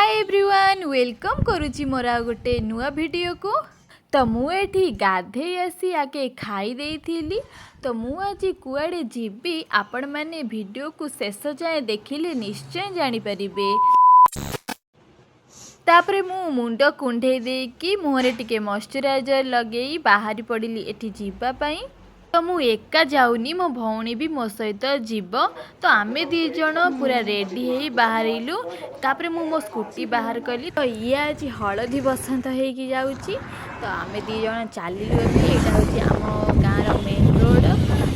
High everyone, welcome କରୁଛି ମୋର ଆଉ ଗୋଟେ ନୂଆ ଭିଡ଼ିଓକୁ। ତ ମୁଁ ଏଠି ଗାଧେଇ ଆସି ଆଗେ ଖାଇ ଦେଇଥିଲି। ତ ମୁଁ ଆଜି କୁଆଡ଼େ ଯିବି, ଆପଣମାନେ ଭିଡ଼ିଓକୁ ଶେଷ ଯାଏଁ ଦେଖିଲେ ନିଶ୍ଚୟ ଜାଣିପାରିବେ। ତାପରେ ମୁଁ ମୁଣ୍ଡ କୁଣ୍ଢେଇ ଦେଇକି, ମୁହଁରେ ଟିକେ ମଶ୍ଚରାଇଜର୍ ଲଗେଇ ବାହାରି ପଡ଼ିଲି ଏଠି ଯିବା ପାଇଁ। ତ ମୁଁ ଏକା ଯାଉନି, ମୋ ଭଉଣୀ ବି ମୋ ସହିତ ଯିବ। ତ ଆମେ ଦୁଇ ଜଣ ପୁରା ରେଡ଼ି ହେଇ ବାହାରିଲୁ। ତାପରେ ମୁଁ ମୋ ସ୍କୁଟି ବାହାର କଲି। ତ ଇଏ ଆଜି ହଳଦୀ ବସନ୍ତ ହେଇକି ଯାଉଛି। ତ ଆମେ ଦୁଇ ଜଣ ଚାଲିଲୁ ଏଠି। ଏଇଟା ହେଉଛି ଆମ ଗାଁର ମେନ୍ ରୋଡ଼।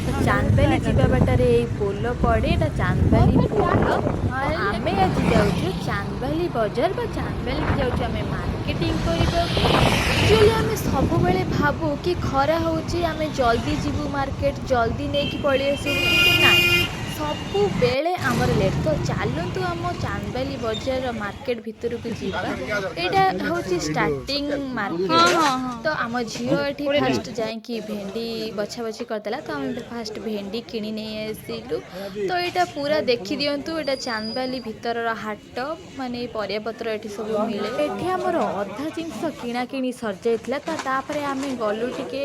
ତ ଚାନ୍ଦବାଲି ଯିବା ବାଟରେ ଏଇ ପୋଲ ପଡ଼େ। ଏଇଟା ଚାନ୍ଦବାଲି ପୋଲ। ତ ଆମେ ଆଜି ଯାଉଛୁ ଚାନ୍ଦବାଲି ବଜାର ବା ଚାନ୍ଦବାଲିକି ଯାଉଛୁ ଆମେ ମାର୍କେଟିଂ କରିବାକୁ। ଆକ୍ଚୁଆଲି ଆମେ ସବୁବେଳେ ଭାବୁ କି ଖରା ହେଉଛି, ଆମେ ଜଲ୍ଦି ଯିବୁ ମାର୍କେଟ, ଜଲ୍ଦି ନେଇକି ପଳେଇ ଆସିବୁ। କିନ୍ତୁ ନାଇଁ, ସବୁବେଳେ ଆମର ଲେଟ୍। ତ ଚାଲନ୍ତୁ, ଆମ ଚାନ୍ଦବାଲି ବଜାରର ମାର୍କେଟ ଭିତରକୁ ଯିବା। ଏଇଟା ହେଉଛି ଷ୍ଟାର୍ଟିଂ ମାର୍କେଟ। ତ ଆମ ଝିଅ ଏଠି ଫାଷ୍ଟ ଯାଇକି ଭେଣ୍ଡି ବଛା ବଛି କରିଦେଲା। ତ ଆମେ ଫାଷ୍ଟ ଭେଣ୍ଡି କିଣି ନେଇ ଆସିଲୁ। ତ ଏଇଟା ପୁରା ଦେଖିଦିଅନ୍ତୁ, ଏଇଟା ଚାନ୍ଦବାଲି ଭିତରର ହାଟ, ମାନେ ପରିବାପତ୍ର ଏଠି ସବୁ ମିଳେ। ଏଠି ଆମର ଅଧା ଜିନିଷ କିଣାକିଣି ସରିଯାଇଥିଲା। ତ ତାପରେ ଆମେ ଗଲୁ ଟିକେ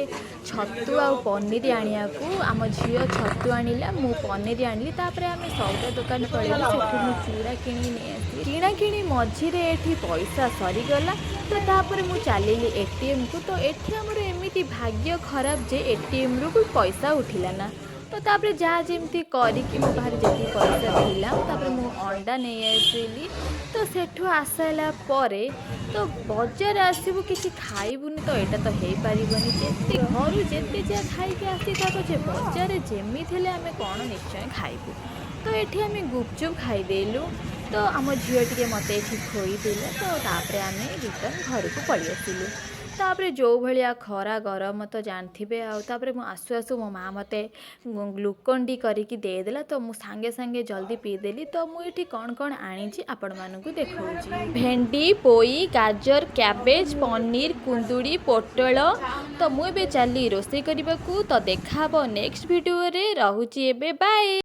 ଛତୁ ଆଉ ପନିର ଆଣିବାକୁ। ଆମ ଝିଅ ଛତୁ ଆଣିଲା, ମୁଁ ପନିର ଆଣିଲି। ତାପରେ ଆମେ ସଉଦା ଦୋକାନ ପଳେଇଲୁ। ସେଠୁ ମୁଁ ଚୁଡ଼ା କିଣିକି ନେଇ ଆସିଲି। କିଣାକିଣି ମଝିରେ ଏଠି ପଇସା ସରିଗଲା। ତ ତାପରେ ମୁଁ ଚାଲିଲି ଏଟିଏମ୍କୁ। ତ ଏଠି ଆମର ଏମିତି ଭାଗ୍ୟ ଖରାପ ଯେ ଏଟିଏମ୍ରୁ ବି ପଇସା ଉଠିଲା ନା। ତ ତାପରେ ଯାହା ଯେମିତି କରିକି ମୋ ପାଖରେ ଯେତିକି ପଇସା ଥିଲା, ତାପରେ ମୁଁ ଅଣ୍ଡା ନେଇ ଆସିଲି। ତ ସେଠୁ ଆସିଲା ପରେ, ତ ବଜାର ଆସିବୁ, କିଛି ଖାଇବୁନି, ତ ଏଇଟା ତ ହେଇପାରିବନି। ଯେତେ ଘରୁ ଯେତେ ଯାହା ଖାଇକି ଆସିଥା ପଛେ, ବଜାରରେ ଯେମିତି ହେଲେ ଆମେ କ'ଣ ନିଶ୍ଚୟ ଖାଇବୁ। ତ ଏଠି ଆମେ ଗୁପଚୁପ୍ ଖାଇଦେଲୁ। ତ ଆମ ଝିଅ ଟିକେ ମୋତେ ଏଠି ଖୋଇଦେଲା। ତ ତାପରେ ଆମେ ରିଟର୍ନ ଘରକୁ ପଳେଇ ଆସିଲୁ। ତାପରେ ଯେଉଁ ଭଳିଆ ଖରା ଗରମ ତ ଜାଣିଥିବେ ଆଉ। ତାପରେ ମୁଁ ଆସୁ ଆସୁ ମୋ ମାଆ ମୋତେ ଗ୍ଲୁକୋନ୍ ଡି କରିକି ଦେଇଦେଲା। ତ ମୁଁ ସାଙ୍ଗେ ସାଙ୍ଗେ ଜଲ୍ଦି ପିଇଦେଲି। ତ ମୁଁ ଏଠି କ'ଣ କ'ଣ ଆଣିଛି, ଆପଣମାନଙ୍କୁ ଦେଖାଉଛି। ଭେଣ୍ଡି, ପୋଇ, ଗାଜର, କ୍ୟାବେଜ୍, ପନିର, କୁନ୍ଦୁଡ଼ି, ପୋଟଳ। ତ ମୁଁ ଏବେ ଚାଲି ରୋଷେଇ କରିବାକୁ। ତ ଦେଖା ହେବ ନେକ୍ସଟ ଭିଡ଼ିଓରେ। ରହୁଛି ଏବେ, ବାଏ।